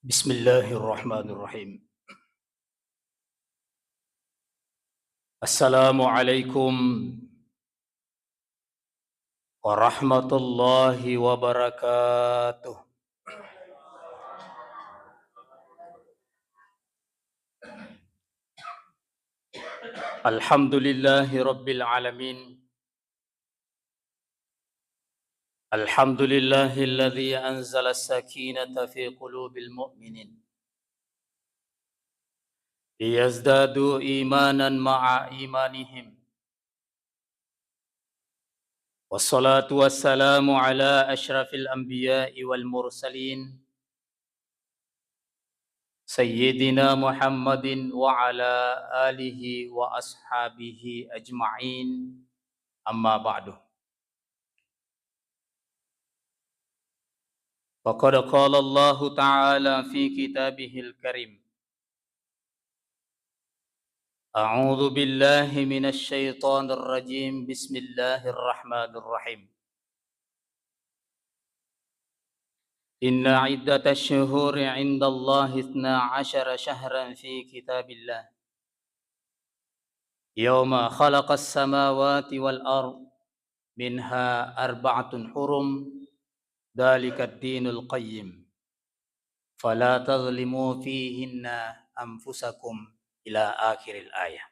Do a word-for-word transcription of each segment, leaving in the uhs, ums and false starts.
Bismillahirrahmanirrahim. Assalamualaikum warahmatullahi wabarakatuh. Alhamdulillahi rabbil alamin. Alhamdulillahilladzi anzala sakinata fi qulubil mu'minin liyazdadu imanan ma'a imanihim. Wassalatu wassalamu ala asyrafil anbiya'i wal mursalin, Sayyidina Muhammadin wa ala alihi wa ashabihi ajma'in. Amma ba'du. Faqad qala Allahu ta'ala fi kitabihil karim. A'udzu billahi minasy syaithanir rajim. Bismillahirrahmanirrahim. Inna iddatasy syuhuri 'indallahi itsna asyara syahran fi kitabillah, yauma khalaqas samawati wal ard, minha arba'atun hurum, dzalikad dinul qayyim. Fala tazlimu fihinna anfusakum, ila akhiril ayah.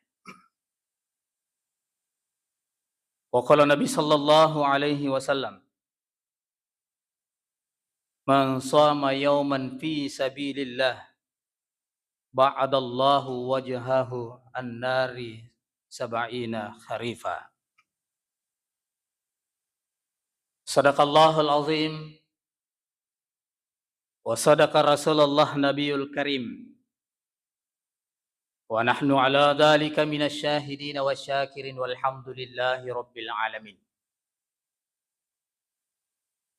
Wa qala Nabi sallallahu alaihi wasallam, "Man shama yauman fi sabilillah, ba'adallahu wajhahu annari sab'ina kharifa." Sadaqallahul azim. Wa sadaqa Rasulullah Nabiyul Karim. Wa nahnu ala dzalika minasy syahidina wasy syakirin walhamdulillahi rabbil alamin.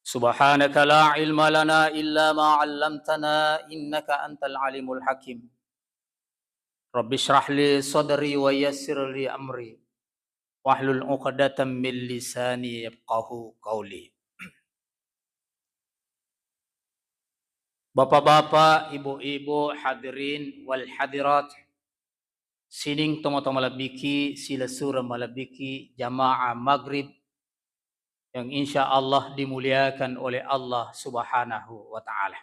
Subhanaka la ilma lana illa ma 'allamtana innaka antal alimul hakim. Rabbi shrah li sadri wa yassir li amri. Wahlul 'uqdatam min lisani yafqahu qauli. Bapak-bapak, ibu-ibu, hadirin wal hadirat, sining tomatoa malebbiki, silessureng malebbiki, jamaah maghrib yang insya Allah dimuliakan oleh Allah Subhanahu wa Ta'ala.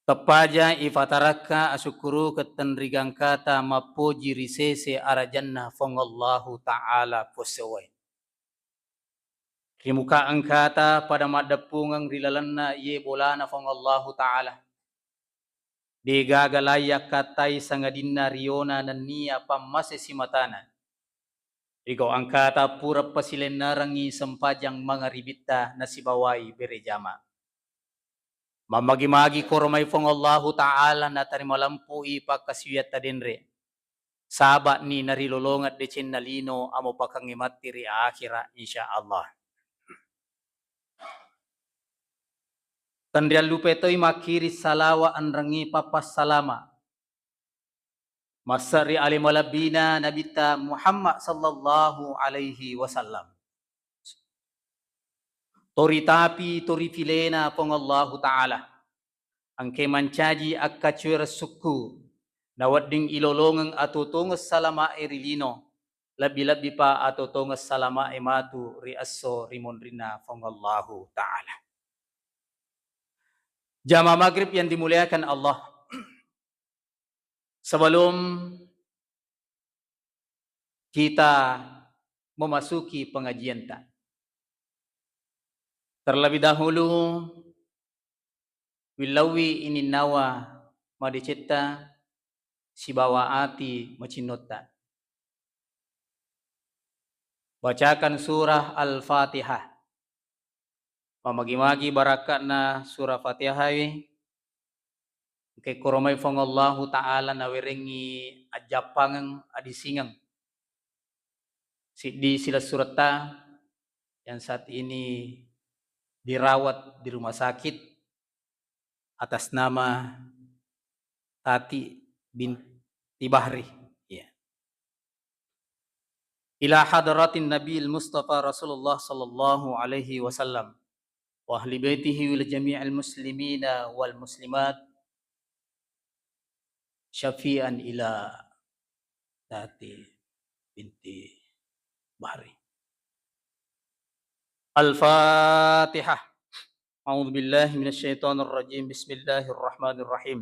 Teppaja ifatarakka asukkurukeng tenrigangkata mappoji ri sese arajanna Fuang Allahu Ta'ala possewae. Ri muka engkata pada maddeppungeng ri lalenna iye bolana Fuang Allahu Ta'ala. Degaga lai yakkattai sangadinna riyona nennia pammase simatana. Rigau engkata pura pasilennerengngi sempajang mangaribitta nasibawai bere jama. Mammagi-magi koromai Fuang Allahu Ta'ala natarima lempui pakkasiwiatta denre. Saba'ni narilolongeng decenna lino amo pakengnge matti ri akhira, insya Allah. Tenriallupe toi makkiri salawa enrengngi pappassalama. Masseri ale malebbina Nabitta Muhammad sallallahu alaihi wasallam. Tori tapi, tori filena Puang Allahu Ta'ala. Engke mancaji akkacuereng sukku, nawedding ilolongeng atotongeng salama'e ri lino, lebbi-lebbipa atotongeng salama'e matu ri esso ri monrinna Puang Allahu Ta'ala. Jamaah maghrib yang dimuliakan Allah, sebelum kita memasuki pengajianta, terlebih dahulu, willauwi ininnawa madecetta sibawa ati macinnotta. Bacakan surah Al-Fatihah. Mamagi-magi barakka'na surah Fatihae, engka koromai Fuang Allahu Ta'ala nawerengngi ajjappangeng adisingeng. Siddi silessuretta yang saat ini dirawat di rumah sakit atas nama Tati binti Bahri. Ya. Ila hadratin Nabil Mustafa Rasulullah sallallahu alaihi wasallam. وأهل بيته ولجميع المسلمين والمسلمات شفيعا إلى ذات بنت بحر. الفاتحة. أعوذ بالله من الشيطان الرجيم. بسم الله الرحمن الرحيم.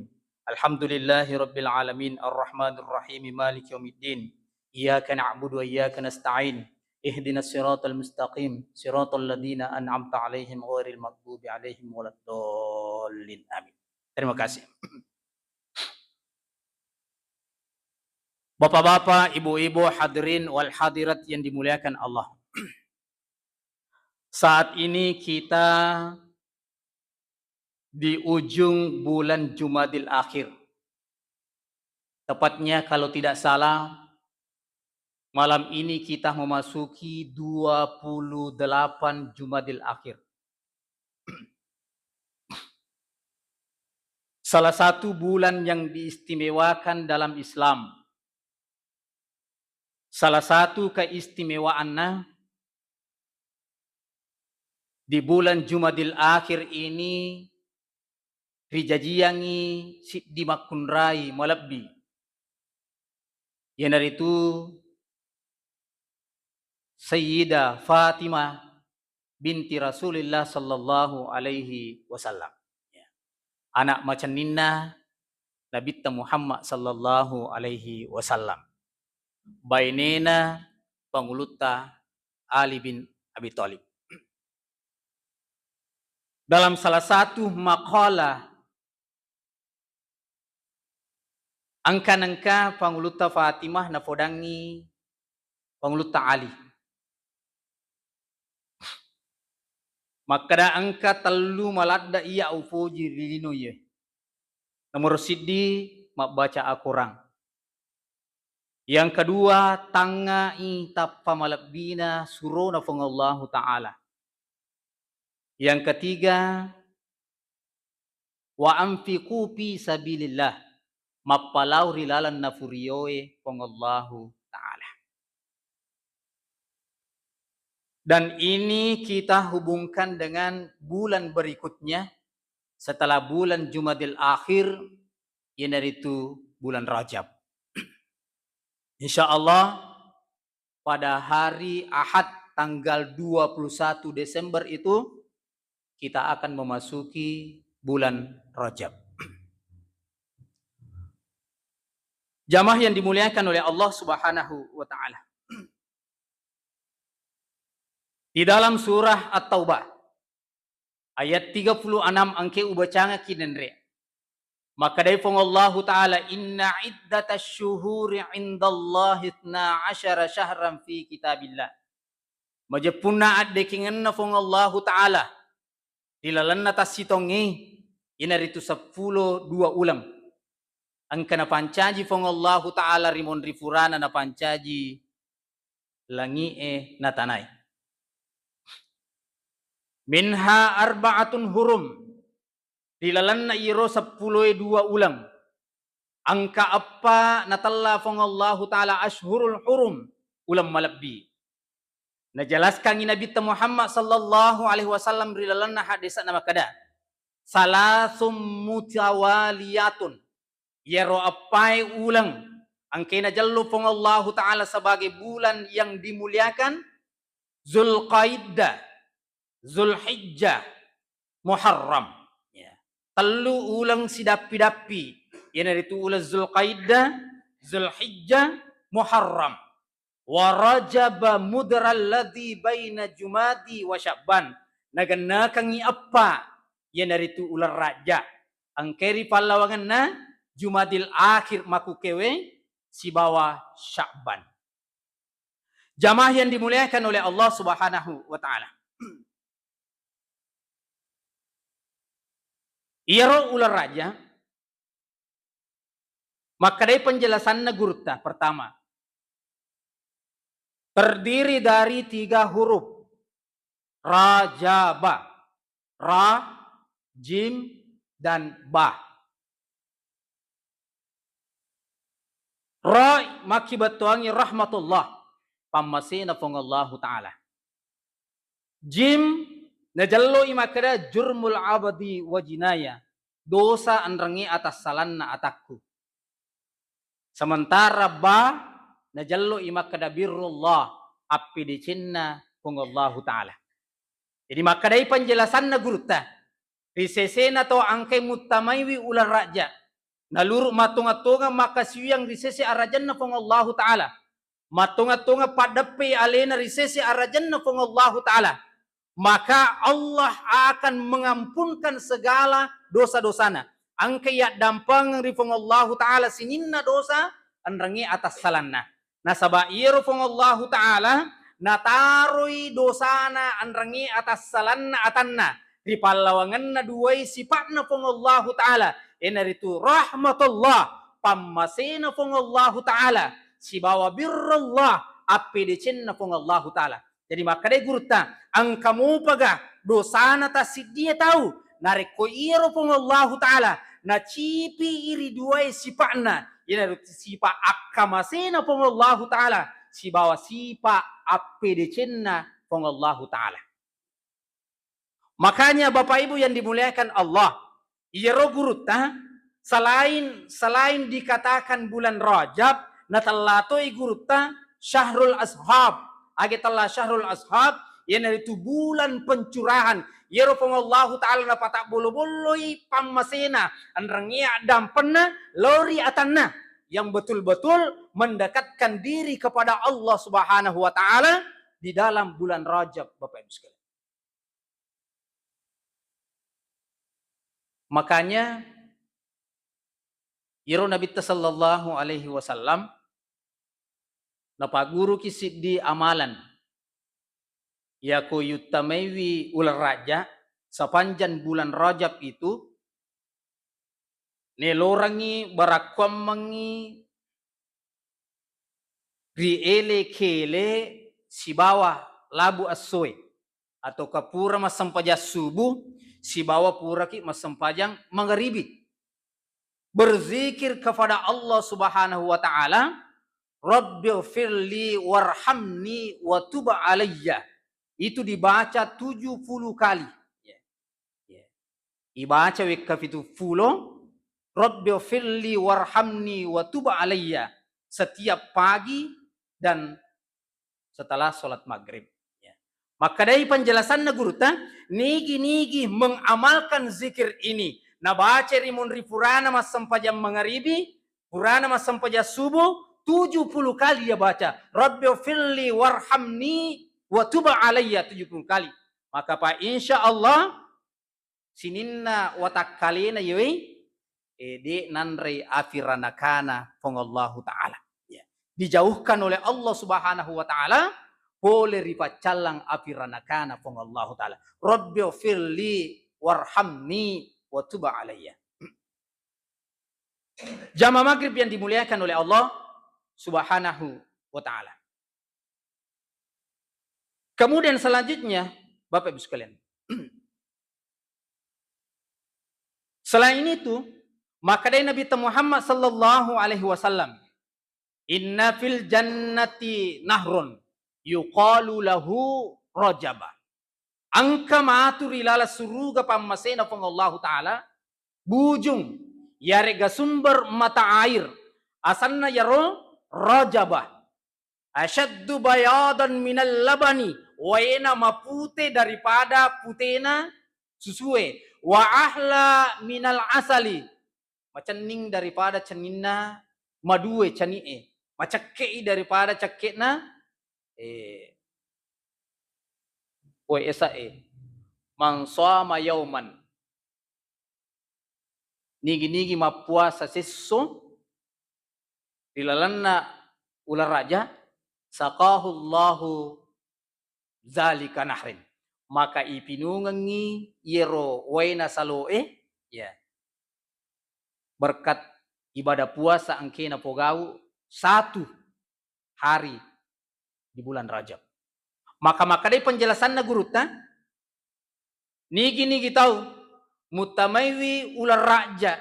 الحمد لله رب العالمين. الرحمن الرحيم. مالك يوم الدين. إياك نعبد وإياك نستعين. اهدنا الصراط المستقيم. صراط الذين أنعمت عليهم غير المغضوب عليهم ولا الضالين. آمين. Terima kasih. Bapak-bapak, ibu-ibu, hadirin wal hadirat yang dimuliakan Allah. Saat ini kita di ujung bulan Jumadil Akhir. Tepatnya, kalau tidak salah, malam ini kita memasuki dua puluh delapan Jumadil Akhir. Salah satu bulan yang diistimewakan dalam Islam. Salah satu keistimewaanna, di bulan Jumadil Akhir ini rijajiangngi siddi makkunrai malebbi, iyanaritu Sayyidah Fatimah binti Rasulillah sallallahu alaihi wasallam. Ya. Anak macenninna Nabitta Muhammad sallallahu alaihi wasallam. Bainena Pangulutta Ali bin Abi Thalib. Dalam salah satu makalah, engka nengka Pangulutta Fatimah nafodangngi Pangulutta Ali. Makkeda, engka tellu maladde iya upoji ri lino iye. Nomor siddi, mabbaca Al-Quran. Yang kedua, tangngai tappa malebbina surona Puang Allahu Ta'ala. Yang ketiga, wa anfiqu fi sabilillah, mappalau ri laleng nafurioe Puang Allahu Ta'ala. Dan ini kita hubungkan dengan bulan berikutnya setelah bulan Jumadil Akhir, iyanaritu bulan Rajab. Insya Allah, pada hari Ahad tanggal dua puluh satu Desember itu, kita akan memasuki bulan Rajab. Jamaah yang dimuliakan oleh Allah Subhanahu wa Ta'ala. Di dalam surah At-Taubah, ayat tiga puluh enam engke ubacangaki denre. Makkedai Puang Allahu Ta'ala, "Inna iddatasy syuhuri 'indallahi itsna asyara syahran fi kitabillah." Majeppunna addekengenna Puang Allahu Ta'ala ri lalenna tassitongnge, iyanaritu seppulo dua uleng. Engka napancaji Puang Allahu Ta'ala ri monri purana napancaji langi'e na tanae. Minha arba'atun hurum, ri lalenna iyaro seppuloe dua uleng, engka eppa natella Puang Allahu Ta'ala ashhurul hurum, uleng malebbi. Najelaskangngi Nabitta Muhammad sallallahu alaihi wasallam ri lalenna hadisna makkeda, "Salasum mutawaliyatun." Iyaro eppae uleng engkae najellu Puang Allahu Ta'ala sebagai bulan yang dimuliakan, Zulqaidah, Zulhijjah, Muharram. Ya. Tellu uleng sidappi-dappi, iyanaritu uleng Zulqaidah, Zulhijjah, Muharram. Wa Rajaba mudral ladzi baina Jumadi wa Sya'ban. Nagennekengngi eppa, iyanaritu uleng Rajab. Engkae ri pallawangenna Jumadil Akhir makukewe sibawa Sya'ban. Jamaah yang dimuliakan oleh Allah Subhanahu wa Ta'ala. Iyaro uleng Rajab, makkedai penjelasanna gurutta, pertama, terdiri dari tiga huruf. Rajaba. Ra, jim, dan ba. Ra makkibettuangngi rahmatullah, pammasena Puang Allahu Ta'ala. Jim Najello'i makkeda jurmul abdi wa jinaya, dosa enrengnge atassalanna atakku. Sementara ba najello'i makkeda birrullah, appedecenna Puang Allahu Ta'ala. Jadi makkedai penjelasanna gurutta, ri sesena to engkai muttamaiwi uleng rajja, naluru mattonga-tonga makkasiwiang ri sese arajanna Puang Allahu Ta'ala, mattonga-tonga paddeppe alena ri sese arajanna Puang Allahu Ta'ala, maka Allah akan mengampunkan segala dosa-dosana. Engka yaddampengeng ri Puang Allahu Ta'ala sininna dosa enrengnge atassalanna. Nasaba iyaro Puang Allahu Ta'ala nataroi dosana enrengnge atassalanna atanna ri pallawangenna duai sipa'na Puang Allahu Ta'ala, iyanaritu rahmatullah, pammasena Puang Allahu Ta'ala, sibawa birrullah, appedecenna Puang Allahu Ta'ala. Jadi makkedai gurutta, engka mopaga dosana tassiddie tau, narekko iyaro Puang Allahu Ta'ala nacipi'i ri duae sipa'na, iyanaritu sipa akkamasena Puang Allahu Ta'ala sibawa sipa appedecenna Puang Allahu Ta'ala. Makanya Bapak Ibu yang dimuliakan Allah, iyaro gurutta, selain, selain dikatakan bulan Rajab, natella toi gurutta syahrul ashab. Age tella syahrul ashab, iyanaritu bulan pencurahan. Iyaro Puang Allahu Ta'ala napatabbolo-bolloi pammasena, enrengnge addampenna lao ri atanna, yang betul-betul mendekatkan diri kepada Allah Subhanahu wa Ta'ala di dalam bulan Rajab, Bapak Ibu sekalian. Makanya, iyaro Nabitta sallallahu alaihi wasallam napagguruki siddi amalan. Yako yuttamaiwi uleng Rajab, sepanjang bulan Rajab itu, nelorangngi barakkuammengngi ri ele-kele sibawa labu essoe, ataukah pura massempajang subuh sibawa puraki massempajang mangaribi. Berzikir kepada Allah Subhanahu wa Ta'ala, "Rabbighfirli warhamni wa tub alayya." Itu dibaca tujuh puluh kali. Ya. Ya. Ibaca wekka pitu pulo, "Rabbighfirli warhamni wa tub alayya," setiap pagi dan setelah sholat maghrib. Ya. Makkedai penjelasanna gurutta, nigi-nigi mengamalkan zikir ini, nabaca ri munri purana massempajang mangaribi, purana massempajang subuh, tujuh puluh kali dia baca, "Rabbighfirli warhamni wa tub alayya," tujuh puluh kali. Maka pa insya Allah, sininna watakkalena yewei, eh, de nanrei api ranakana Puang Allahu Ta'ala. Ya. Dijauhkan oleh Allah Subhanahu wa Ta'ala pole ri paccallang api ranakana Puang Allahu Ta'ala. "Rabbighfirli warhamni wa tub alayya." Jamaah maghrib yang dimuliakan oleh Allah Subhanahu wa Ta'ala. Kemudian selanjutnya, Bapak Ibu sekalian, selain itu, makkedai Nabi Muhammad sallallahu alaihi wasallam, "Inna fil jannati nahrun yuqalu lahu Rajaba." Engka matu ri laleng suruga pammasena Puang Allahu Ta'ala, bujung, yarega sumber mata air, asanna yaro Rajabah. Asyaddu bayadan minal labani, waena mapute daripada putena susue, wa ahla minal asali, macenning daripada cenninna madue cani'e, macekke'i daripada cekke'na, eh, wae esa'e. Man shoma yauman, nigi-nigi mappuasa sesso ri lalenna uleng Raja, saqahu Allahu zalika nahrin, maka ipinungengngi iyero waena saloe, ya, berkat ibadah puasa engkena pogau satu hari di bulan Rajab. Maka makkedai penjelasanna gurutta, nigi-nigi tau muttamaiwi uleng Raja,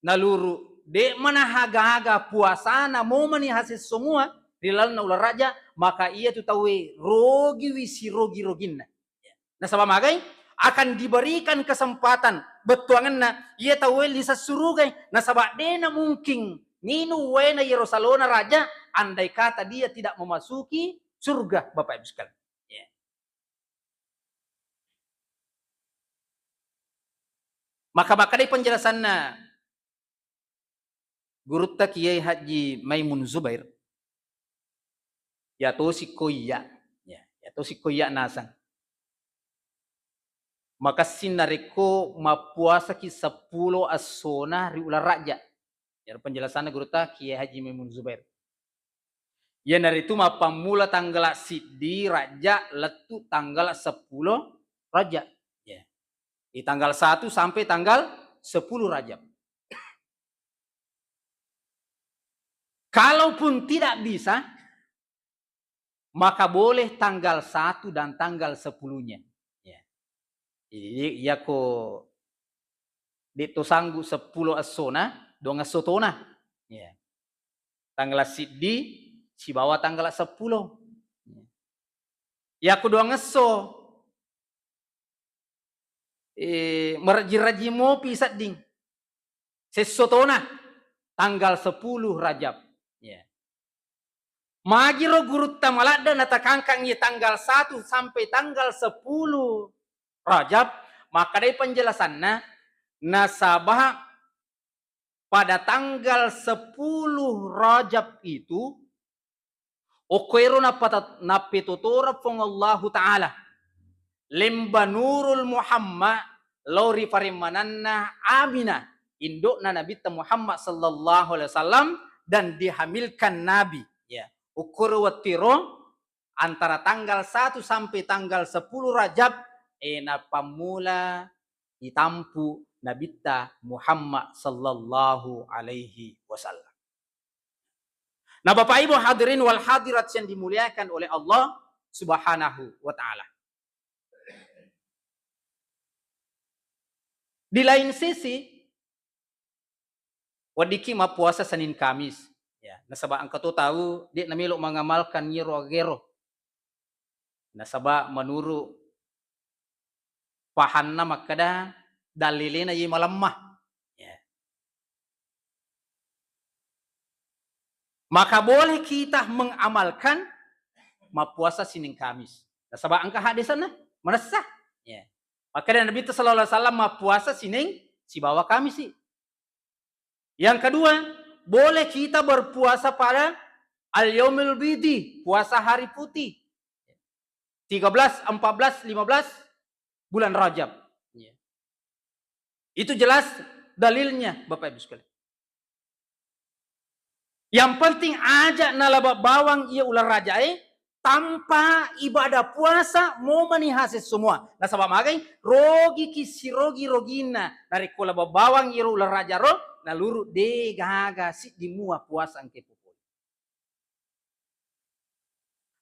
naluru de mana haga-haga puasana momani hasessomua ri lalenna uleng Raja, maka iyatu tauwe rogiwi sirogi-roginna. Nasaba magai? Akan diberikan kesempatan bettuangenna iya tauwe lise surugai. Nasaba dena mungkin nginung waena iyaro salona raja andai kata dia tidak memasuki surga, Bapak Ibu sekalian. Ya. Maka makkedai penjelasanna gurutta Kiai Haji Maimun Zubair, ya tosi ko iya, ya, ya tosi ko iya nasang. Makessing narekko mappuasaki seppulo essona ri uleng Rajab. Iyaro penjelasanna gurutta Kiai Haji Maimun Zubair. Iyanaritu mappammula tanggala siddi Rajab lettu tanggala seppulo Rajab. Ya. Di tanggal satu sampai tanggal sepuluh Rajab. Kalaupun tidak bisa, maka boleh tanggal satu dan tanggal sepuluhnya. Ya. Jadi, iyako de to sanggup seppulo essona, dua esso tona. Ya. Tanggal siddi sibawa tanggal seppulo. Ya. Iyako dua esso, eh, merajing-rajing mopi sedding. Sesso tona, tanggal sepuluh Rajab. Ya. Magiro gurutta maladde natakangkangngi tanggal satu sampai tanggal sepuluh Rajab, makkedai penjelasanna, nasaba pada tanggal sepuluh Rajab itu, okkoero napata-, nappetotoreng Puang Allahu Ta'ala lemba Nurul Muhammad lao ri parimmananna Aminah, indo'na Nabitta Muhammad sallallahu alaihi wasallam, dan dihamilkan Nabi. Ya, okkoro wettiro antara tanggal satu sampai tanggal sepuluh Rajab, eh, napammula ditampu Nabitta Muhammad sallallahu alaihi wasallam. Nah, Bapak Ibu hadirin wal hadirat yang dimuliakan oleh Allah Subhanahu wa Ta'ala. Di lain sisi, weddikki mappuasa Senin Kamis. Ya, nasaba engka to tau de' namelo mangamalkan iyaro agero. Nasaba menurut pahanna makkeda dalilena ye malemma. Ya. Maka boleh kita mengamalkan mappuasa Senin Kamis. Nasaba engka hadesanna manessa. Ya. Makkeda Nabi sallallahu alaihi wasallam mappuasa Senin sibawa Kamisi. Yang kedua, boleh kita berpuasa pada al-yaumil bidi, puasa hari putih. Tiga belas, empat belas, lima belas bulan Rajab. Iya. Itu jelas dalilnya, Bapak Ibu sekalian. Yang penting aja nalaba bawang iya uleng Raja'e tanpa ibadah puasa momani haseng semua. Nasaba magai, rogiki sirogi-roginna narekko laba bawang iyaro uleng Raja ro, naluru de gaga siddi mua puasa engke popole.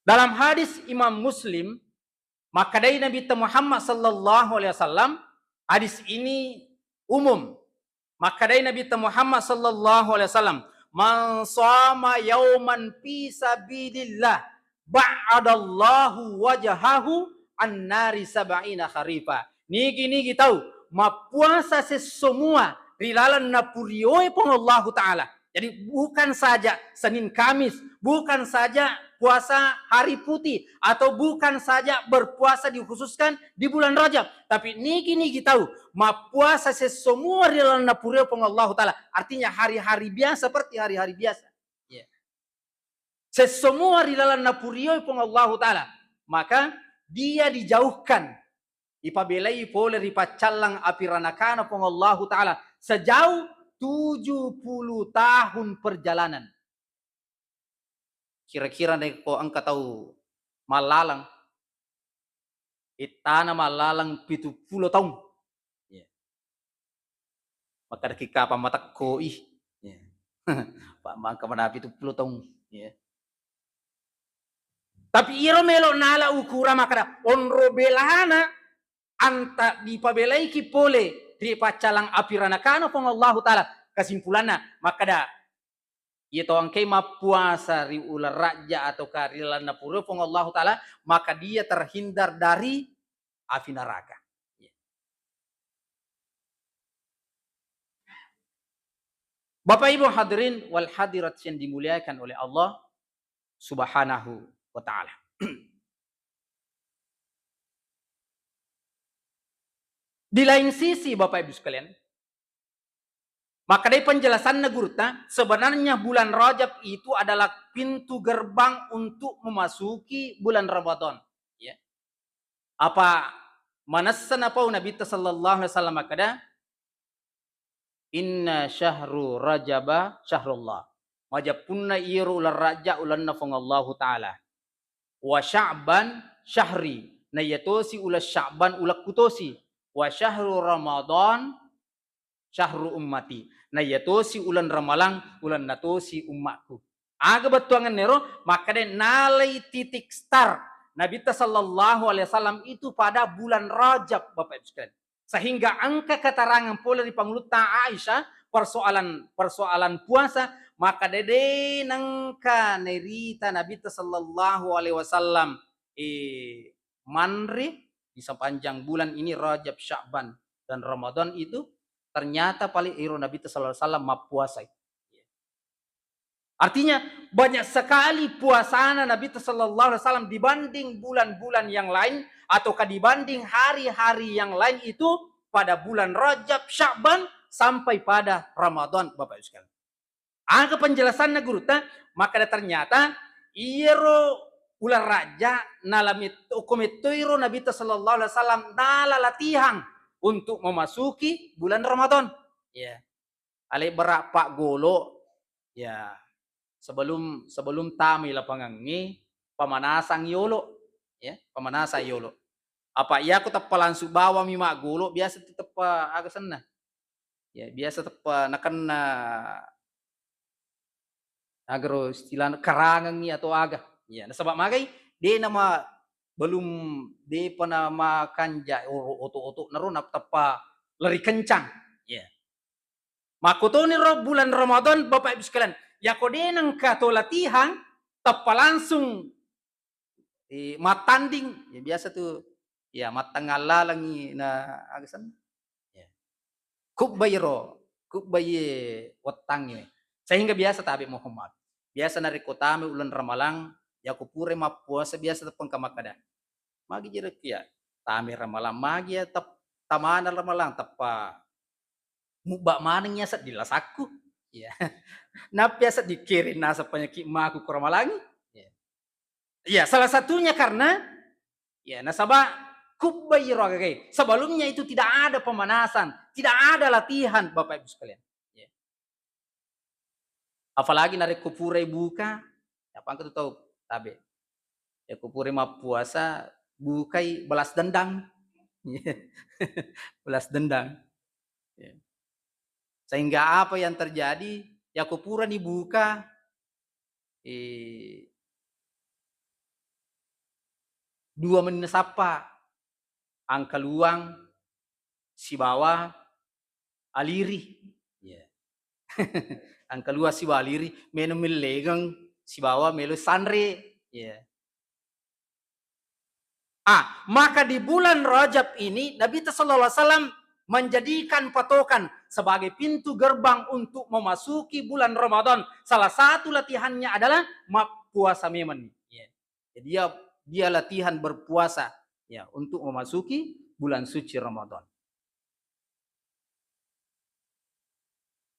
Dalam hadis Imam Muslim, makkedai Nabitta Muhammad sallallahu alaihi wasallam, hadis ini umum. Makkedai Nabitta Muhammad sallallahu alaihi wasallam, "Man shama yauman fi sabilillah, ba'adallahu wajhahu an nari sab'ina kharifa." Nigi-nigi tau mappuasa sesso mua ri laleng napurioe Puang Allahu Ta'ala. Jadi, bukan saja Senin Kamis, bukan saja puasa hari putih, atau bukan saja berpuasa dikhususkan di bulan Rajab, tapi nigi-nigi tau mappuasa sesso mua ri laleng napurioe Puang Allahu Ta'ala. Artinya hari-hari biasa, seperti hari-hari biasa. Ya. Sesso mua ri laleng napurioe Puang Allahu Ta'ala, maka dia dijauhkan, ipabelai pole ri paccallang api ranakana Puang Allahu Ta'ala sejauh tujuh puluh tahun perjalanan. Kira-kira narekko engka tau mallaleng, ittana mallaleng pitu pulo taung. Iya. Makkedaki kapang matekkoi. Iya. Pak, mangka mana pitu pulo taung. Iya. Tapi iyaro melo nala ukurang makkeda onro belana anta dipabelaiki pole ri paccallang api ranakana Puang Allahu Ta'ala. Kesimpulanna, makkeda, iya tau engkai mappuasa ri uleng Rajja ataukah ri lalenna pura Puang Allahu Ta'ala, maka dia terhindar dari api neraka. Bapak Ibu hadirin wal hadirat yang dimuliakan oleh Allah Subhanahu wa Ta'ala. Di lain sisi, Bapak Ibu sekalian, maka dari penjelasannya gurta, sebenarnya bulan Rajab itu adalah pintu gerbang untuk memasuki bulan Ramadan. Ya. Apa manessa napau Nabitta sallallahu alaihi wasallam makkeda, "Inna syahru Rajaba syahrullah." Majeppunna iyaro uleng Rajab ulenna Fuang Allahu Ta'ala. "Wa Sya'ban syahri." Na iyatosi uleng Sya'ban ulekku tosi. "Wa syahru Ramadan syahru ummati." Na iyatosi uleng Ramalang, ulenna tosi ummakku. Aga bettuangenna ero? Makkeda nalai titik start Nabitta sallallahu alaihi wasallam itu pada bulan Rajab, Bapak Ibu sekalian. Sehingga engka keterangan pole ri Pangulutta Aisyah, persoalan, persoalan puasa, maka dede nengka nerita Nabitta sallallahu alaihi wasallam, eh, manre di sepanjang bulan ini, Rajab, Sya'ban, dan Ramadan itu, ternyata paling iro Nabitta sallallahu alaihi wasallam mappuasai. Artinya, banyak sekali puasana Nabitta sallallahu alaihi wasallam dibanding bulan-bulan yang lain, ataukah dibanding hari-hari yang lain itu pada bulan Rajab, Sya'ban, sampai pada Ramadan, Bapak Ibu sekalian. Aga penjelasanna gurutta, maka ternyata iyaro uleng Rajab nala met-, okko mettoiro Nabitta sallallahu alaihi wasallam nala latihan untuk memasuki bulan Ramadan. Ya. Alebbera paggolo, ya, sebelum, sebelum tamai lapangengnge, pamanasang yolo, ya, pamanasang yolo. Apa iyako teppa langsung bawammi maggolo, biasa tu teppa aga senna. Ya, biasa teppa nakenna, agaro istilahna karangengngi atau aga. Ya, nasaba magai, de nama belum, depa namakanja oro-, oto-oto naro nateppa lari kencang. Ya. Makkotoniro bulan Ramadan, Bapak Ibu sekalian, yako de nengka to latihan, teppa langsung, eh, mattanding, ya biasa tu, ya, mattangallalengi na aga senna. Ya. Kubbairo, kubbai wettangnge. Sehingga biasa tabe, mohon maaf. Biasa narekko tame uleng Ramalang, yako pura mappuasa biasa teppengka makkeda, "Magi jero kia? Tame Ramalang magi ya tep-, tamana Ramalang teppa mubba maneng ya sedding lasakku." Ya. Nappi ya sedding kering naseng penyakit maku ko Ramalangi. Ya. Ya, salah satunya karena, ya, nasaba kubbai ro agagai. Sebelumnya itu tidak ada pemanasan, tidak ada latihan, Bapak Ibu sekalian. Ya. Apalagi narekko purai buka, apa engka tu tau tabe. Yakko purai mappuasa, bukai balas dendam. Balas dendam. Ya. Sehingga apa yang terjadi? Yakko purani buka, eh, dua menit sappa, angkaluang sibawa aliri. Ya. Angkaluang sibawa aliri, melo mellegeng sibawa melo sanre. Ya. Ah, maka di bulan Rajab ini, Nabi sallallahu alaihi wasallam menjadikan patokan sebagai pintu gerbang untuk memasuki bulan Ramadan. Salah satu latihannya adalah mappuasa memang. Ya. Jadi dia, dia latihan berpuasa, ya, untuk memasuki bulan suci Ramadan.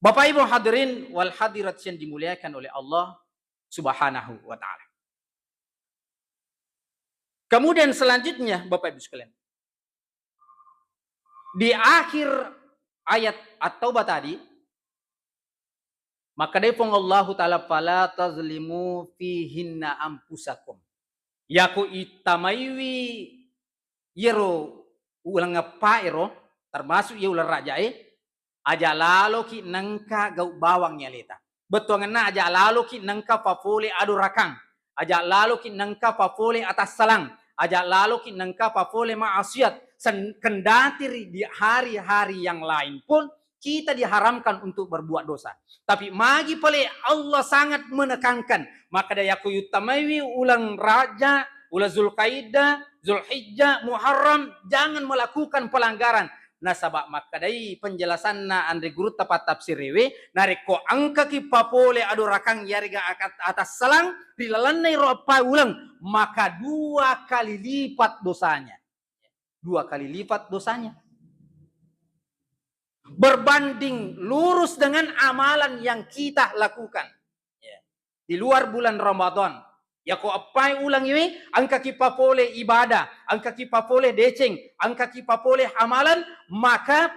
Bapak Ibu hadirin wal hadirat yang dimuliakan oleh Allah Subhanahu wa Ta'ala. Kemudian selanjutnya, Bapak Ibu sekalian, di akhir ayat At-Taubah tadi, makkedai Puang Allahu Ta'ala, "Fala tazlimu fihinna anfusakum." Yako ittamaiwi iyaro uleng eppa ero, termasuk iya uleng Raja'e, aja laloki nengka gau bawang aleta. Bettuangenna aja laloki nengka papole adorakang, aja laloki nengka papole atassalang, aja laloki nengka papole maksiat. Sen-, kendati ri di hari-hari yang lain pun kita diharamkan untuk berbuat dosa. Tapi magi pale Allah sangat menekankan, maka dayako yuttamaiwi uleng Raja, uleng Zulkaidah, Zulhijjah, Muharram, jangan melakukan pelanggaran. Nasaba makkedai penjelasanna anre gurutta pattafsirewe, narekko engkaki papole adorakang yarega akat-, atassalang ri lalenna iro eppa uleng, maka dua kali lipat dosanya. Dua kali lipat dosanya. Berbanding lurus dengan amalan yang kita lakukan. Ya. Di luar bulan Ramadan. Yako eppai ulangiwi, engkaki papole ibadah, engkaki papole deceng, engkaki papole amalan, maka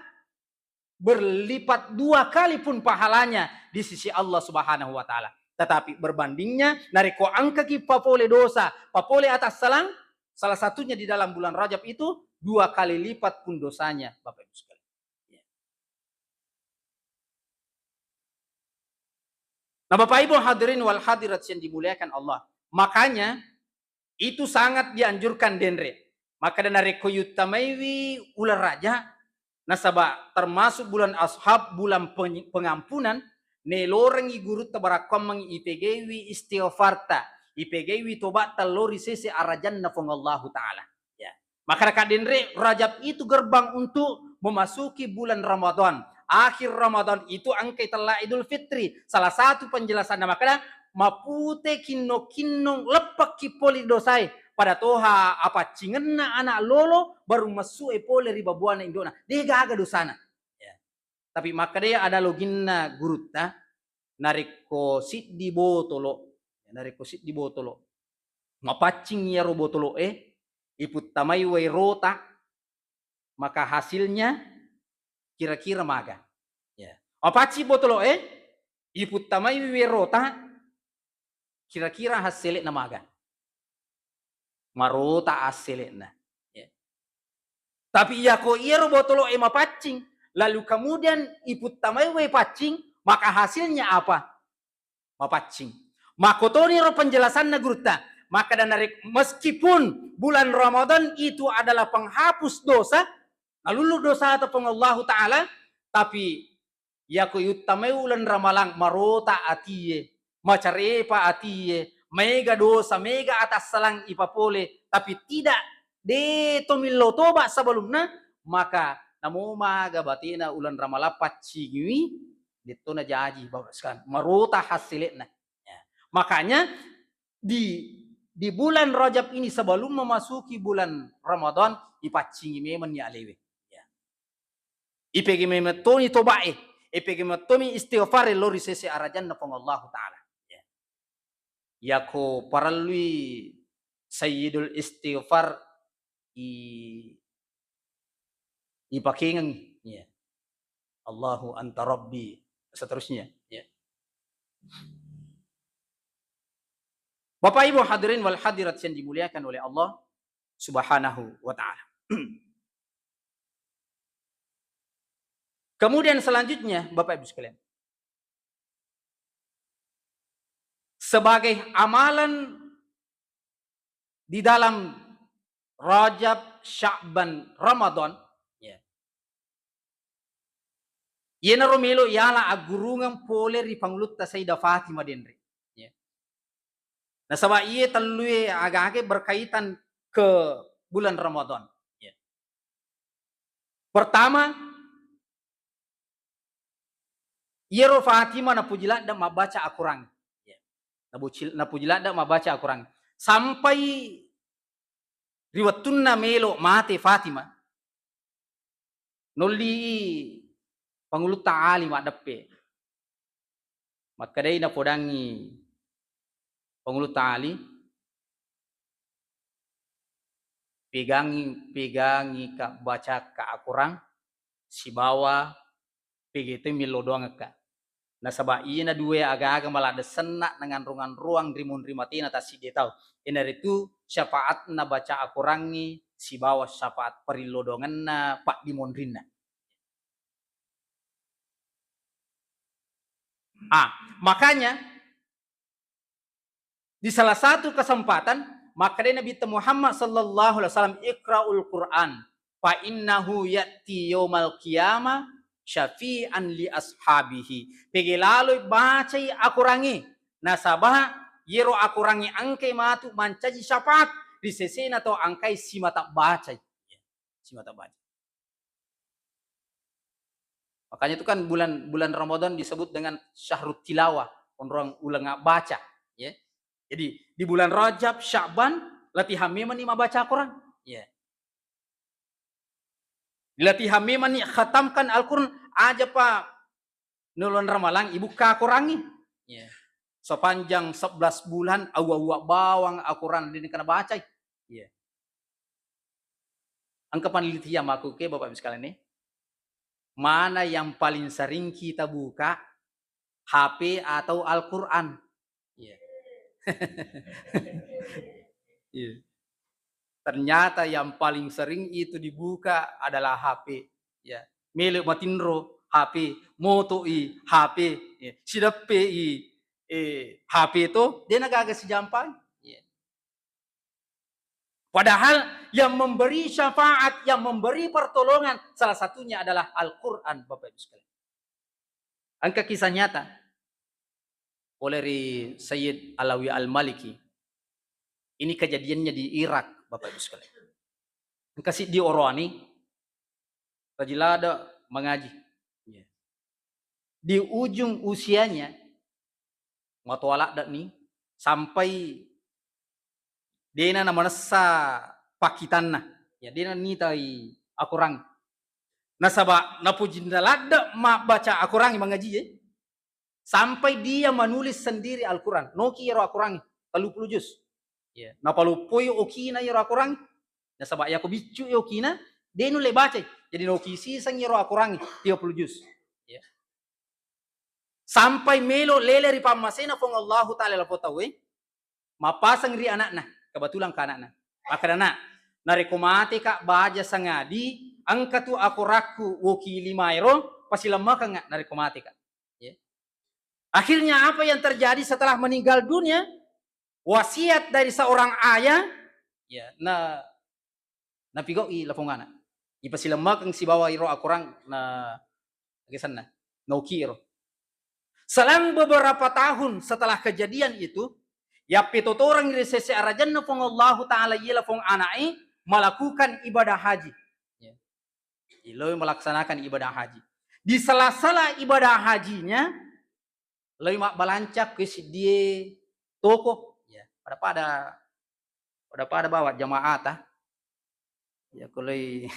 berlipat dua kali pun pahalanya di sisi Allah Subhanahu wa Ta'ala. Tetapi berbandingnya, narekko engkaki papole dosa, papole atassalang, salah satunya di dalam bulan Rajab itu, dua kali lipat pun dosanya, Bapak Ibu sekalian. Nah, Bapak Ibu hadirin wal hadirat yang dimuliakan Allah, makanya itu sangat dianjurkan denre. Maka dan narekko yuttamaiwi uleng Rajab, nasaba termasuk bulan Ashab, bulan peny-, pengampunan, nelorengi gurutta barakkuammengi ipegaiwi istighfarta, ipegaiwi tobatta lao ri sese arajanna Puang Allahu Ta'ala. Ya. Maka denre, Rajab itu gerbang untuk memasuki bulan Ramadan. Akhir Ramadan itu engkai tella Idul Fitri. Salah satu penjelasanna makkeda, mapute kinno-kinnong leppekki pole dosae. Pada toha apaccingenna anak lolo baru messu'e pole ri babuana indona. De gaga dosana. Ya. Tapi makkeda ada loginna gurutta, narekko siddi botolo, narekko siddi botolo, mapaccing iyaro botolo'e, iputtamai wae rota, maka hasilnya kira-kira maga. Ya. Mapaccing botolo'e, iputtamai wae rota, kira-kira hassele'na maga. Marota assele'na. Ya. Tapi iyako iyaro botolo'e mapaccing, lalu kemudian iputtamai wae paccing, maka hasilnya apa? Mapaccing. Makkotoniro penjelasanna gurutta. Maka dan narik-, meskipun bulan Ramadan itu adalah penghapus dosa, nalullu dosata Puang Allahu Ta'ala, tapi yako yuttamai uleng Ramalang, marota atie, macarepa atie, maega dosa, maega atassalang ipapole, tapi tidak, de to millau toba sebelumna, maka namo maga batena uleng Ramalang paccingiwi, detto najaji, Bapak sekalian, marota hassele'na. Ya. Makanya di, di bulan Rajab ini, sebelum memasuki bulan Ramadan, ipaccingi memang ni alewe. Ya. Ipege memang toni tobae, ipege memang toni istighfar lao ri sese arajanna Puang Allahu Ta'ala. Ya. Yako parellui Sayyidul Istighfar i-, ipakengengi. Ya. Allahu anta rabbi, seterusnya. Ya. Bapak Ibu hadirin wal hadirat yang dimuliakan oleh Allah Subhanahu wa Ta'ala. Kemudian selanjutnya, Bapak Ibu sekalian, sebagai amalan di dalam Rajab, Sya'ban, Ramadan, ya. Iyanaro melo yala aggurungeng pole ri Pangulutta Sayyidah Fatimah denre. Ya. Nasaba iye tellue aga-aga berkaitan ke bulan Ramadan. Ya. Pertama, iyaro Fatimah napuji ladde mabbaca Akorang. Ya. Nabuci-, napuji ladde mabbaca Akorang. Sampai ri wettunna melo mate Fatimah, nolli Pangulutta Ali maddeppe. Makkedai napodangi Pangulutta Ali, pegangi, pegangika bacakka Akorang sibawa pegete millau doangekka. Nasaba iyena dua aga-aga maladde senna nanganro-nganroang ri munri matena tassiddi tau. Iyanaritu syafaatna baca Akorangngi sibawa syafaat parillau doangenna paddimonrinna. Ah, makanya di salah satu kesempatan, makkedai Nabitta Muhammad sallallahu alaihi wasallam, "Iqra'ul Qur'an, fa innahu ya'ti yaumal qiyamah syafi'an li ashabihi." Pege laloi bacai Akorangnge, nasaba iyero Akorangnge engkai matu mancaji syafaat ri sesena to engkai simata bacai. Simata baca. Makanya itu kan bulan, bulan Ramadan disebut dengan syahrut tilawah, onrong uleng baca, ya. Jadi di bulan Rajab, Sya'ban, latihan memang ni mabaca Al-Quran. Ya. Latihan memang ni khatamkan Al-Quran, aja pa nulon Ramalang ibukka Al-Quran ni. Ya. Sepanjang sebelas bulan, awa-awa bawang Al-Quran, dini kena bacai. Ya. Engka penelitian makkuke, Bapak Ibu sekalian, nih. Mana yang paling sering kita buka, H P atau Al-Quran? Iya. Iya. Ternyata yang paling sering itu dibuka adalah H P. Ya. Melo matinro, H P, moto'i, H P, ya. Sideppe i, eh, H P to, de nagaga sijampai. Ya. Padahal yang memberi syafaat, yang memberi pertolongan, salah satunya adalah Al-Quran, Bapak Ibu sekalian. Engka kisah nyata oleh ri Sayyid Alawi Al-Maliki. Ini kejadiannya di Irak, Bapak Ibu sekalian. Engka siddi oroani, rajin ladde mangaji. Iya. Di ujung usianya, matoa ladde ni, sampai dena namanessa pakkitanna. Ya, dena nitai Al-Quran. Nasaba napojinna ladde mabbaca Al-Quran mangaji, eh. Sampai dia menulis sendiri Al-Quran. Noki iyaro Al-Quran, tellu puluh juz. Ya, napaloppoi okina iyaro Al-Quran. Nasaba yako biccu okina, de nulle bacai. Jadi noki siseng iyaro Al-Quran, tiga puluh juz. Ya. Sampai melo lele ri pammasena Puang Allahu Ta'ala lapong tauwe, mappaseng ri anakna, kebetulan ka anakna. Makkeda, "Nak, narekko mateka baja sangadi, engka tu akorakku woki lima ero, pasilemmekengnga narekko mateka." Ya. Akhirnya apa yang terjadi setelah meninggal dunia? Wasiat dari seorang ayah, ya, na Napigau'i lapong ana. Ipasilemmekeng sibawa iro akorang na gesanna. Nauki iro. Selang beberapa tahun setelah kejadian itu, yappetotoreng ri sese arajanna Puang Allahu Ta'ala, iya lapong ana'e melakukan ibadah haji. Ya. Iloi melaksanakan ibadah haji. Di sela-sela ibadah hajinya, loi mabbalanca ko siddie toko. Ya, pada-pada, pada-pada bawa jamaata. Ya, ko loi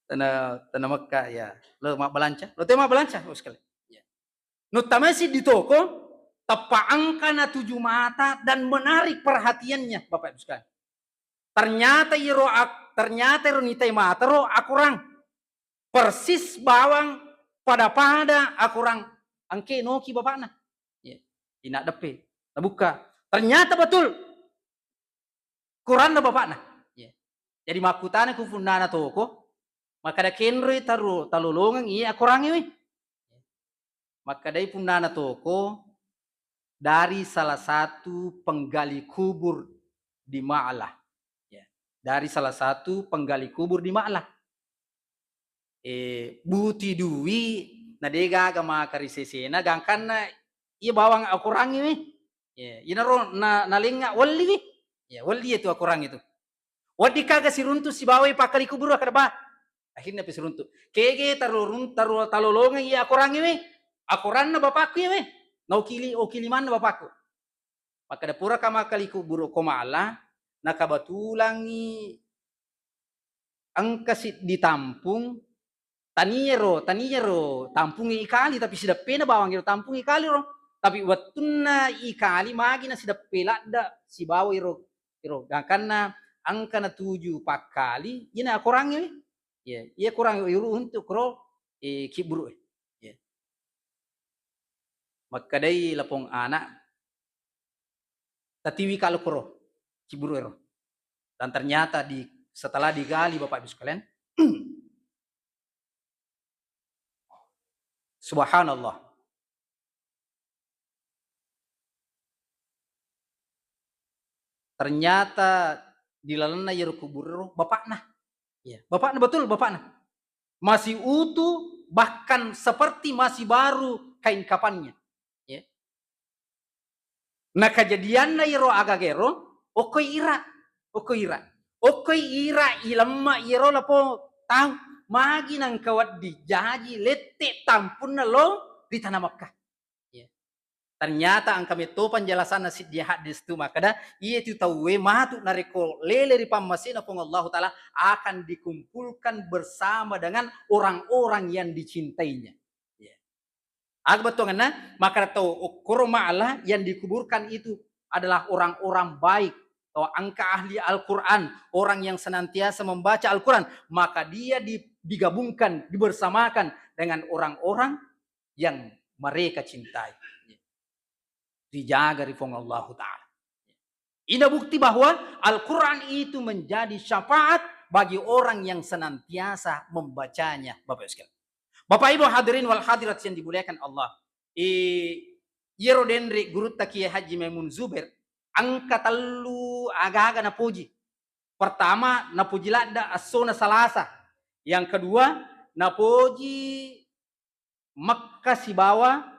tana, tana Mekka, ya, lo mabbalanca, lo te mabbalanca, oh, sekali. Ya. Nuttamai siddi toko, teppa engka natuju mata dan menarik perhatiannya, Bapak Ibu sekalian. Ternyata iro ak-, ternyata iro nitai mata ro akorang. Persis bawang pada-pada akorang. Engke noki bapakna. Ya. Ina deppe. Nabukka. Ternyata betul. Koranna bapakna. Ya. Jadi makkutana ku punnana toko, makkada kenroi taru-, talolongeng iya akorangnge we. Makkadai punnana toko, dari salah satu penggali kubur di Ma'lah. Ya, dari salah satu penggali kubur di Ma'lah. Eh, buti dui, na de gaga maka ri sesena, gangkanna iya bawang akorangnge we. Ya, inaro na, nalengnga welli we. Ya, welli itu akorang itu. Wedding kaga siruntu sibawai pakkali kuburu, akkeda, "Bah." Akhirnya pe siruntu. Kege tarurun-, taru-, talolongeng iya akorangnge we. Akoranna bapakku iya we. Naukili, okili manna bapakku. Makkeda, "Puraka makkali kuburu ko Ma'lah, na kabatulangngi engka siddi tampung, taniero, taniero tampungnge ikali, tapi sideppena bawang ero tampungnge ikali ro. Tapi wettunna ikali magi na sideppe ladde sibawa iro, iro gangkanna engka natuju pakkali, iyana akorangnge we." Iya, iya korang iru untuk kro, eh, kiburu, eh. Iya. Makkadai lapong anak, "Tatiwi kalo kro, kiburu ero." Dan ternyata di, setelah digali, Bapak Ibu sekalian, subhanallah. Ternyata di lalenna iyaro kuburu ero bapakna. Iya, bapakna, betul, bapakna. Masih utuh, bahkan seperti masih baru kain kafannya. Ya. Nah, kejadianna iyaro agaga ero, okkoi Irak. okko ira. Okkoi ira ilemma iyaro lapong tau. Magi nangka wedding jaji lette tampunna lo ri tana Makkah. Iya. Ternyata engka metto penjelasanna siddi hadis tu makkeda, iyetu tauwe matu narekko lele ri pammasena Puang Allahu Ta'ala akan dikumpulkan bersama dengan orang-orang yang dicintainya. Iya. Aga bettuangenna, makkeda tau okkoro ma'ala yang dikuburkan itu adalah orang-orang baik, tau engka ahli Al-Quran, orang yang senantiasa membaca Al-Quran, maka dia di-, digabungkan, dibersamakan dengan orang-orang yang mereka cintai. Dijaga ri Puang Allahu Ta'ala. Ini bukti bahwa Al-Quran itu menjadi syafaat bagi orang yang senantiasa membacanya, Bapak Ibu sekalian. Bapak Ibu hadirin wal hadirat yang dimuliakan Allah, i-, iyaro denre gurutta Kiai Haji Maimun Zubair, engka tellu aga-aga napoji. Pertama, napoji ladda essona Salasa. Yang kedua, napoji Makkah sibawa,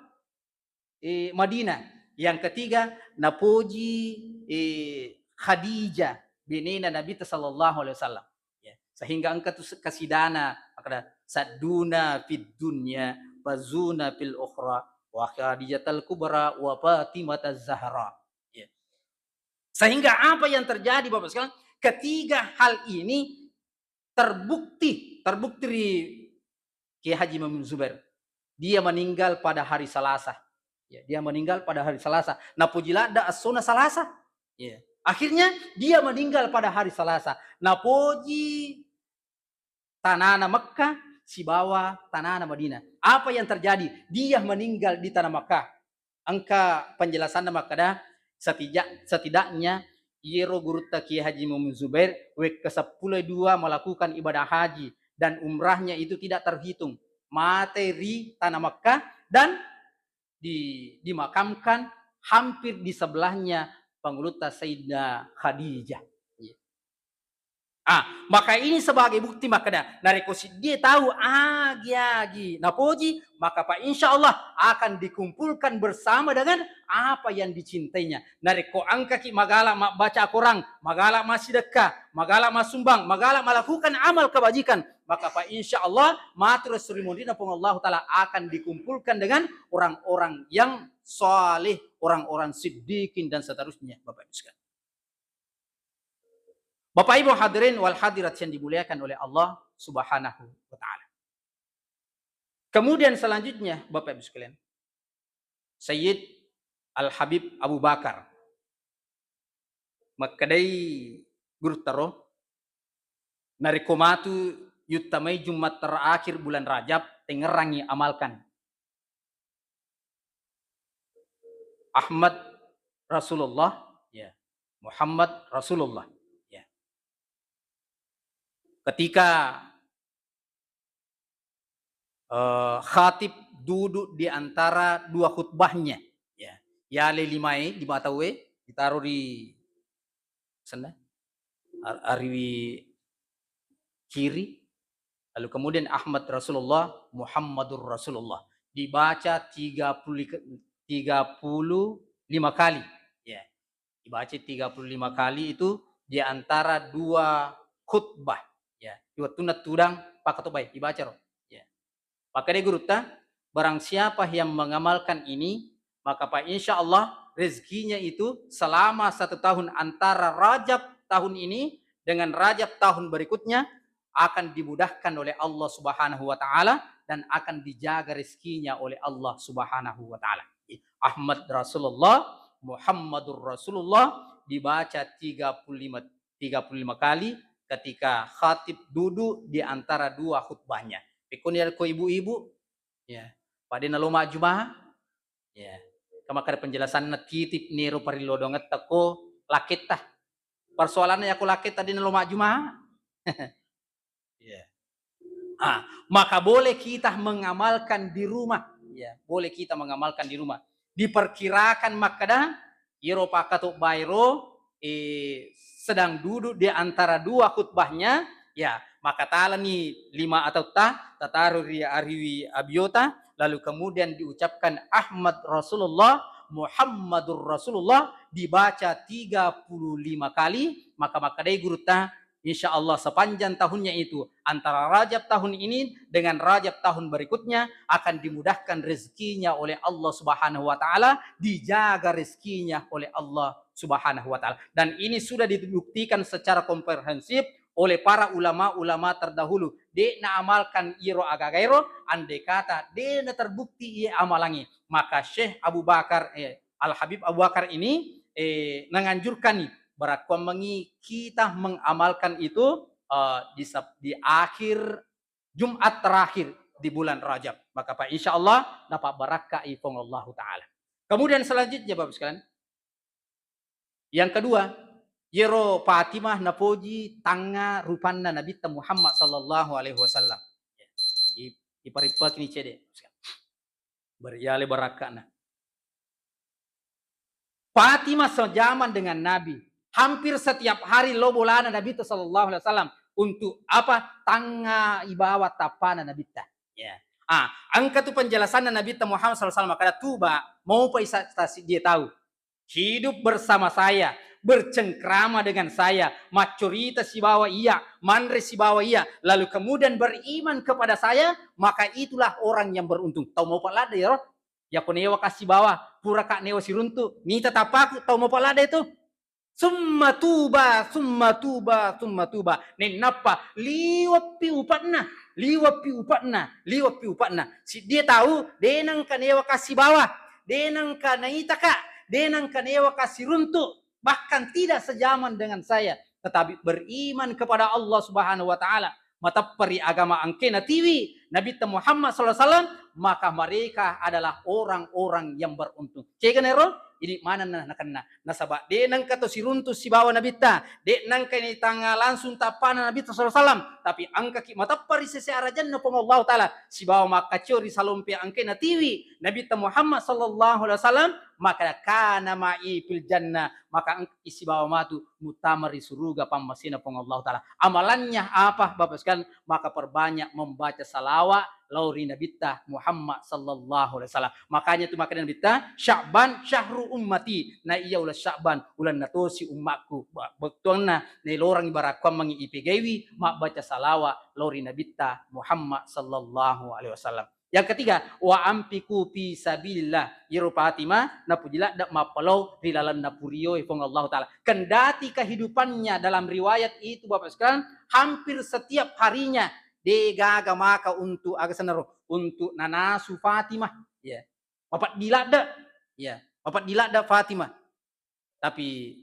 eh, Madinah. Yang ketiga, napoji, eh, Khadijah, benena Nabitta sallallahu alaihi wasallam. Ya, sehingga engka tu se-, kasidana, makkeda, "Sadduna fid dunya, fazuna fil ukhra, wa Khadijatal Kubra, wa Fatimata Zahra." Ya. Sehingga apa yang terjadi, Bapak sekalian, ketiga hal ini terbukti, terbukti ri Kiai Haji Maimun Zubair. Dia meninggal pada hari Salasa. Ya, dia meninggal pada hari Salasa. Napoji ladda essona Salasa. Ya. Akhirnya dia meninggal pada hari Salasa. Napoji tanana Mekkah sibawa tanana Madinah. Apa yang terjadi? Dia meninggal di tanah Mekkah. Engka penjelasanna makkeda, setija-, setidaknya iyero gurutta Kiai Haji Muhammad Zubair wekka seppulo dua melakukan ibadah haji dan umrahnya itu tidak terhitung. Mate ri tanah Mekkah dan di-, dimakamkan hampir di sebelahnya pangulutta Sayyidah Khadijah. Ah, maka ini sebagai bukti makkeda, narekko siddie tau agi-agi napoji, maka pa insya Allah akan dikumpulkan bersama dengan apa yang dicintainya. Narekko engkaki magala mabbaca Quran, magala massidekka, magala masumbang, magala melakukan amal kebajikan, maka pa insya Allah matu ri esso ri munrinna Puang Allahu Ta'ala akan dikumpulkan dengan orang-orang yang saleh, orang-orang siddiqin dan seterusnya, Bapak Ibu sekalian. Bapak Ibu hadirin wal hadirat yang dimuliakan oleh Allah Subhanahu wa Ta'ala. Kemudian selanjutnya, Bapak Ibu sekalian, Sayyid Al Habib Abu Bakar makkedai gurutta ro, narekko matu yuttamai Jumat terakhir bulan Rajab, tengngerangngi amalkan. Ahmad Rasulullah, ya. Muhammad Rasulullah, ya. Ketika, eh, khatib duduk di antara dua khutbahnya, ya. Yale limae, lima tauwe, ditaro ri senna, ar-, ariwi kiri, lalu kemudian Ahmad Rasulullah, Muhammadur Rasulullah. Dibaca tiga puluh li-, tiga puluh lima kali. Ya. Dibaca tiga puluh lima kali itu di antara dua khutbah. Ya. Di wettunna tudang pakkatobbae, dibaca ro. Ya. Makkedai gurutta, barang siapa yang mengamalkan ini, maka pa insya Allah rezekinya itu selama satu tahun antara Rajab tahun ini dengan Rajab tahun berikutnya akan dimudahkan oleh Allah Subhanahu wa Ta'ala dan akan dijaga rezekinya oleh Allah Subhanahu wa Ta'ala. Ahmad Rasulullah, Muhammadur Rasulullah dibaca tiga puluh lima, tiga puluh lima kali ketika khatib duduk di antara dua khutbahnya. Pekkoni ko ibu-ibu, ya, pada nalo majjuma, ya, kamakkada penjelasanna titip niro parilodongetta ko laketta. Persoalannya ko laketta de nalo majjuma. Ya. Ah, maka boleh kita mengamalkan di rumah. Ya, boleh kita mengamalkan di rumah. Diperkirakan makkeda, iyaro pakkatobbae ro, eh, sedang duduk di antara dua khutbahnya, ya, maka talani lima atau ta, tataro ri ariwi abiota, lalu kemudian diucapkan Ahmad Rasulullah, Muhammadur Rasulullah, dibaca tiga puluh lima kali, maka makkedai gurutta, insya Allah sepanjang tahunnya itu, antara Rajab tahun ini dengan Rajab tahun berikutnya, akan dimudahkan rezekinya oleh Allah Subhanahu wa Ta'ala, dijaga rezekinya oleh Allah Subhanahu wa Ta'ala. Dan ini sudah dibuktikan secara komprehensif oleh para ulama-ulama terdahulu. De' naamalkan iro aga-aga ero, andai kata de' na terbukti iye amalangi. Maka Syekh Abu Bakar, eh, Al Habib Abu Bakar ini, eh, menganjurkan nih, berakkuammengi kita mengamalkan itu, eh, di sep-, di akhir Jumat terakhir di bulan Rajab. Maka, Pak, insya Allah dapat barakka i Puang Allahu Ta'ala. Kemudian selanjutnya, Bapak sekalian, yang kedua, yero Fatimah napoji tangnga rupanna Nabitta Muhammad sallallahu alaihi wasallam. I-, iparippakini cede. Beriale barakkana. Fatimah sejaman dengan Nabi. Hampir setiap hari lo bolana Nabitta sallallahu alaihi wasallam. Untuk apa? Tangnga ibawa tappana Nabitta. Ya. Ah, engka tu penjelasanna Nabitta Muhammad sallallahu alaihi wasallam, makkeda, "Tuba, maupa isa-, tasi-, dia tahu. Hidup bersama saya, bercengkrama dengan saya, maccurita sibawa iya, manre sibawa iya, lalu kemudian beriman kepada saya, maka itulah orang yang beruntung." Tau maupa ladde iyaro? Yako newa ka sibawa, pura ka newa siruntu, nita tappaku, tau maupa ladde tu. Summa tuba, summa tuba, summa tuba. Nennappa liweppi upa'na, liweppi upa'na, liweppi upa'na. Siddie tau, de' nengka newa ka sibawa, de' nengka naita ka, de' nengka newa ka siruntu, bahkan tidak sejaman dengan saya, tetapi beriman kepada Allah Subhanahu wa Ta'ala, mateppa ri agama engkae natiwi Nabitta Muhammad sallallahu alaihi wasallam, maka mereka adalah orang-orang yang beruntung. Cegana ero? Idi manenna nakenna. Nasaba de' nengka to siruntu sibawa Nabitta, de' nengka ni tangnga langsung tappana Nabitta sallallahu alaihi wasallam, tapi engkaki mateppa ri sese arajanna Puang Allahu Ta'ala, sibawa makkacio ri salompe engkae natiwi Nabitta Muhammad sallallahu alaihi wasallam, maka kana ma'i fil jannah, maka engkaki sibawa matu muttama ri suruga pammasena Puang Allahu Ta'ala. Amalannya apa, Bapak sekalian? Maka perbanyak membaca salawat lao ri Nabitta Muhammad sallallahu alaihi wasallam. Makanya tu makkeda Nabitta, "Sya'ban syahru ummati." Na iya uleng Sya'ban, ulenna tosi ummakku. Ba-, bettuanna nailorangngi barakkuammengngi ipegaiwi mabbaca salawat lao ri Nabitta Muhammad sallallahu alaihi wasallam. Yang ketiga, "Wa anfiqu fi sabilillah." Iyaro Fatimah napuji ladde mappalao ri lalenna purioe Puang Allahu Ta'ala. Kendati kehidupannya dalam riwayat itu, Bapak sekalian, hampir setiap harinya de' gaga maka untuk aga senaro, untuk nanasu Fatimah. Ya. Mapeddi ladde. Ya, mapeddi ladde Fatimah. Tapi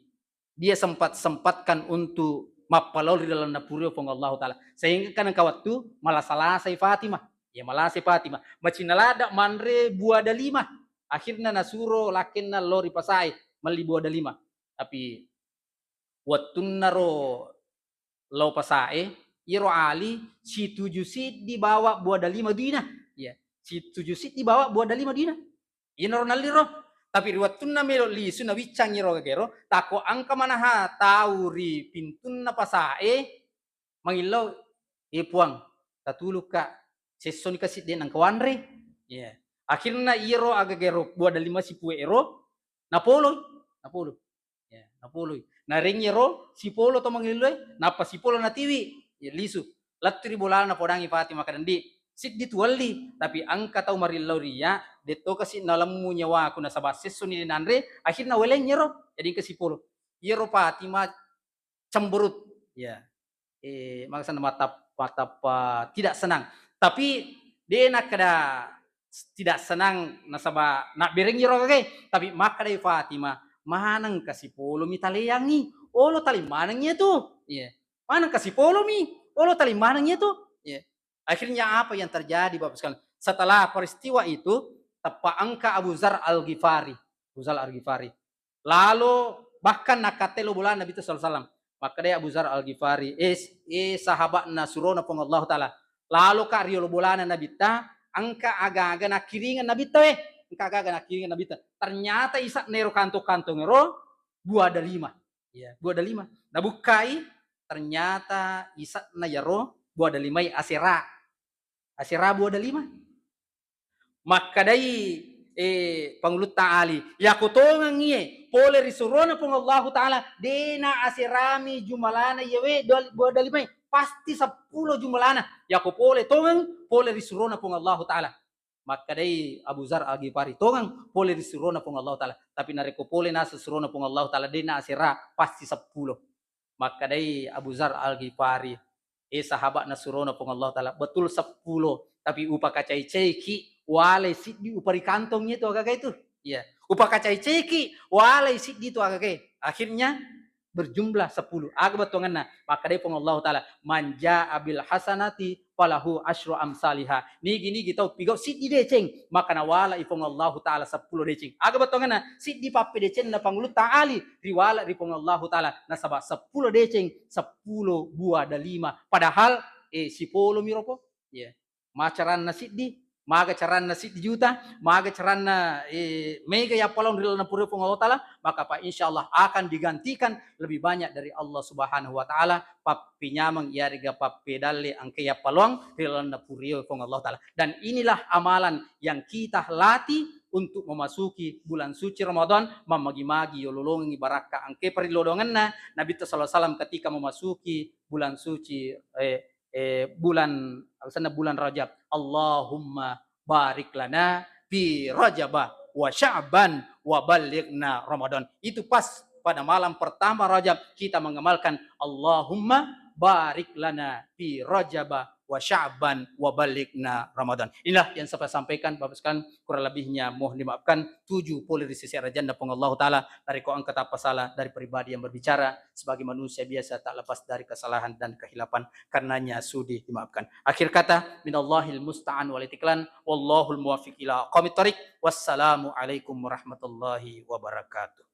dia sempat-sempatkan untuk mappalao ri lalenna purioe Puang Allahu Ta'ala. Sehingga kan engka wettu malasa-lasai Fatimah. Ya, malasai Fatimah. Macinna ladde manre buah delima. Akhirna nasuro lakkenna lao ri pasae melli buah delima. Tapi wettunnaro lao pasae, iyaro Ali situju siddi bawa buah delima duina. Ya, situju siddi bawa buah delima duina. Iyanaro nalliro. Tapi ri wettunna melo lisu, nawiccang iyaro gagero, tako engka manaha tau ri pintunna pasae mangillau, "Eh, Puang, tatulukka, sessoni kasi de' nengka wanre." Ya. Akhirna iyaro agagero buah delima sipue ero napoloi, napoloi. Ya, napoloi. Nareng iyaro sipolo to mangilloe, nappa sipolo natiwi, ya, lisu. Lettu ri bolana napodangi Fatimah, makkeda, "Ndi, siddi tu welli, tapi engka tau marillau ri iya, de' to kasi nalemmu nyawaku nasaba sessoni de' nanre." Akhirna weleng iyaro, jadi engka sipolo. Iyaro Fatimah cemberut. Ya. Eh, makasana matap-, matappa tidak senang. Tapi de' nakkeda tidak senang nasaba nabbereng iyaro gagae, tapi makkedai Fatimah, "Maneng kasi polomi taleangngi, olo tali maneng iyatu." Iya. "Maneng kasi polomi, olo tali maneng iyatu." Iya. Akhirnya apa yang terjadi, Bapak sekalian? Setelah peristiwa itu, teppa engka Abu Zar Al-Ghifari. Abu Zar Al-Ghifari. Lalo bahkan nakkatte lo bolana Nabitta sallallahu alaihi wasallam. Makkedai Abu Zar Al-Ghifari, "Eh, eh, sahabatna surona Puang Allahu Ta'ala. Laloka ri lo bolana Nabitta, engka aga-aga nakkiringeng Nabitta, weh. Engka aga-aga nakkiringeng Nabitta." Ternyata isa'na ero kantong-kantong ero buah delima. Iya, buah delima. Nabukkai, ternyata isa'na iyaro buah delimai asera. Asera buah delima. Makkedai, eh, Pangulutta Ali, "Yako tongengngi e, Pole ri surona Puang Allahu Ta'ala, de' na aserami jumalana iyawe dal-, buah dalimae, pasti seppulo jumalana. Yako pole tongeng, pole ri surona Puang Allahu Ta'ala. Makkedai Abu Zar Al-Ghifari, tongeng pole ri surona Puang Allahu Ta'ala. Tapi narekko pole naseng surona Puang Allahu Ta'ala, de' na asera, pasti seppulo. Makkedai Abu Zar Al-Ghifari, "Eh, sahaba'na surona Puang Allahu Ta'ala, betul seppulo, tapi upakacai-caiki walai siddi uparikantongi itu agaga itu." Iya. Upakacai-caiki walai siddi itu agaga. Akhirnya berjumlah sepuluh. Aga bettuanganna? Makkedai Puang Allahu Ta'ala, "Man jaa bil hasanati falahu asyru amsaliha." Nigi-nigi tau pigau siddi deceng, maka nawalai Puang Allahu Ta'ala seppulo deceng. Aga bettuanganna? Siddi pappedecenna Pangulutta Ali riwala ri Puang Allahu Ta'ala, nasaba seppulo deceng, seppulo buah dalima. Padahal, eh, sipolo mi ropo. Iya. Ma caranna siddi, maga caranna siddi juta, maga caranna, eh, mega yappalaong ri lalenna pura Puang Allahu Ta'ala, maka pa insya Allah akan digantikan lebih banyak dari Allah Subhanahu wa Ta'ala, pappenyameng iyarega pappedalle engka yappalaong ri lalenna pura Puang Allahu Ta'ala. Dan inilah amalan yang kita latih untuk memasuki bulan suci Ramadan, mammagi-magi yololongengi barakka engka parilodongenna Nabitta sallallahu alaihi wasallam ketika memasuki bulan suci, eh, eh, bulan, apa sana, bulan Rajab. Allahumma barik lana fi Rajaba wa Sya'ban wa ballighna Ramadan. Itu pas pada malam pertama Rajab kita mengamalkan Allahumma barik lana fi Rajaba wa Sya'ban wa ballighna Ramadan. Inilah yang saya sampaikan, Bapak sekalian, kurang lebihnya mohon dimaafkan. Tuju pole ri sisi arajanna Puang Allahu Ta'ala, narekko engka tappasala dari pribadi yang berbicara, sebagai manusia biasa tak lepas dari kesalahan dan kehilapan, karenanya sudi dimaafkan. Akhir kata, minallahil musta'an wal itiklan, wallahul muwaffiq ila aqwamit thariq. Wassalamualaikum warahmatullahi wabarakatuh.